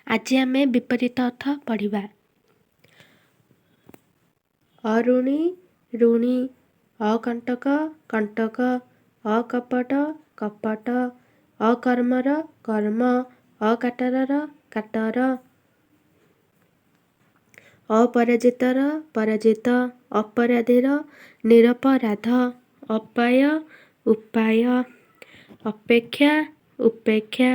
ଆଜି ଆମେ ବିପରୀତ ଅର୍ଥ ପଢ଼ିବା। ଅଋଣୀ ଋଣୀ, ଅକଣ୍ଟକ କଣ୍ଟକ, ଅକପଟ କପଟ, ଅକର୍ମର କର୍ମ, ଅକାଟରର କାଟର, ଅପରାଜିତର ପରାଜିତ, ଅପରାଧୀର ନିରପରାଧ, ଅପାୟ ଉପାୟ, ଅପେକ୍ଷା ଉପେକ୍ଷା।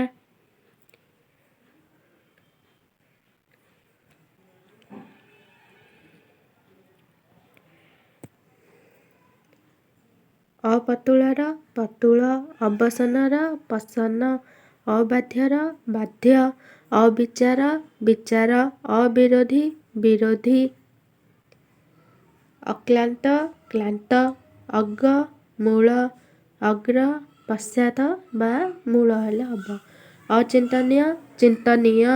ଅପତୁଳର ପତୁଳ, ଅବସନର ପଶନ, ଅବାଧ୍ୟର ବାଧ୍ୟ, ଅବିଚାର ବିଚାର, ଅବିରୋଧୀ ବିରୋଧୀ, ଅକ୍ଳାନ୍ତ କ୍ଳାନ୍ତ, ଅଗ ମୂଳ, ଅଗ୍ର ପଶ୍ଚାତ ବା ମୂଳ ହେଲେ ହବ, ଅଚିନ୍ତନୀୟ ଚିନ୍ତନୀୟ,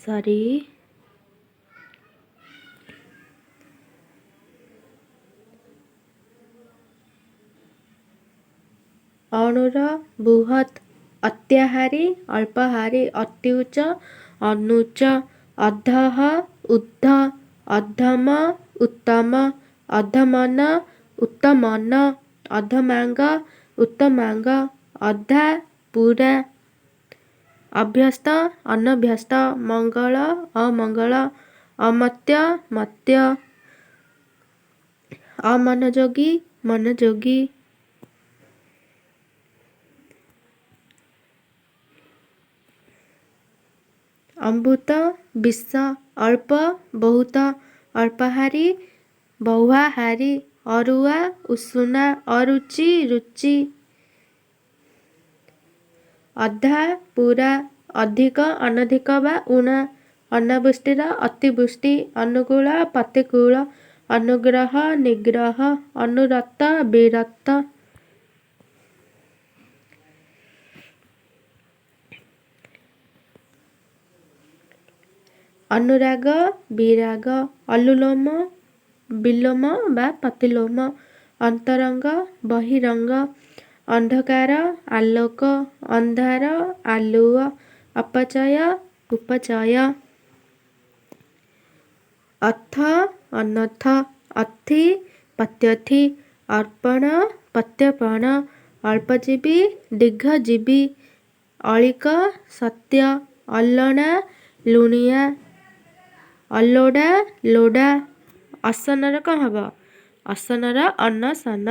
ସରି, ଅଣୁର ବୃହତ୍, ଅତ୍ୟାହାରୀ ଅଳ୍ପହାରୀ, ଅତ୍ୟୁଚ୍ଚ ଅନୁଚ୍ଚ, ଅଧଃ ଉର୍ଦ୍ଧ୍ୱ, ଅଧମ ଉତ୍ତମ, ଅଧମନ ଉତ୍ତମନ, ଅଧମାଙ୍ଗ ଉତ୍ତମାଙ୍ଗ, ଅଧା ପୁରା, ଅଭ୍ୟସ୍ତ ଅନଭ୍ୟସ୍ତ, ମଙ୍ଗଳ ଅମଙ୍ଗଳ, ଅମତ୍ୟ ମତ୍ୟ, ଅମନଯୋଗୀ ମନୋଯୋଗୀ। ଅମୃତ ବିଷ, ଅଳ୍ପ ବହୁତ, ଅଳ୍ପାହାରୀ ବହୁଆହାରୀ, ଅରୁଆ ଉଷୁନା, ଅରୁଚି ରୁଚି, ଅଧା ପୁରା, ଅଧିକ ଅନଧିକ ବା ଊଣା, ଅନାବୃଷ୍ଟିର ଅତିବୃଷ୍ଟି, ଅନୁକୂଳ ପ୍ରତିକୂଳ, ଅନୁଗ୍ରହ ନିଗ୍ରହ, ଅନୁରତ ବିରତ। ଅନୁରାଗ ବିରାଗ, ଅନୁଲୋମ ବିଲୋମ ବା ପ୍ରତିଲୋମ, ଅନ୍ତରଙ୍ଗ ବହିରଙ୍ଗ, ଅନ୍ଧକାର ଆଲୋକ, ଅନ୍ଧାର ଆଲୁଅ, ଅପଚୟ ଉପଚୟ, ଅର୍ଥ ଅନର୍ଥ, ଅର୍ଥୀ ପ୍ରତ୍ୟର୍ଥୀ, ଅର୍ପଣ ପ୍ରତ୍ୟର୍ପଣ, ଅଳ୍ପଜୀବୀ ଦୀର୍ଘଜୀବୀ, ଅଳିକ ସତ୍ୟ, ଅଲଣା ଲୁଣିଆ, ଅଲୋଡ଼ା ଲୋଡ଼ା। ଅଶନର କ'ଣ ହବ? ଅଶନର ଅନଶନ।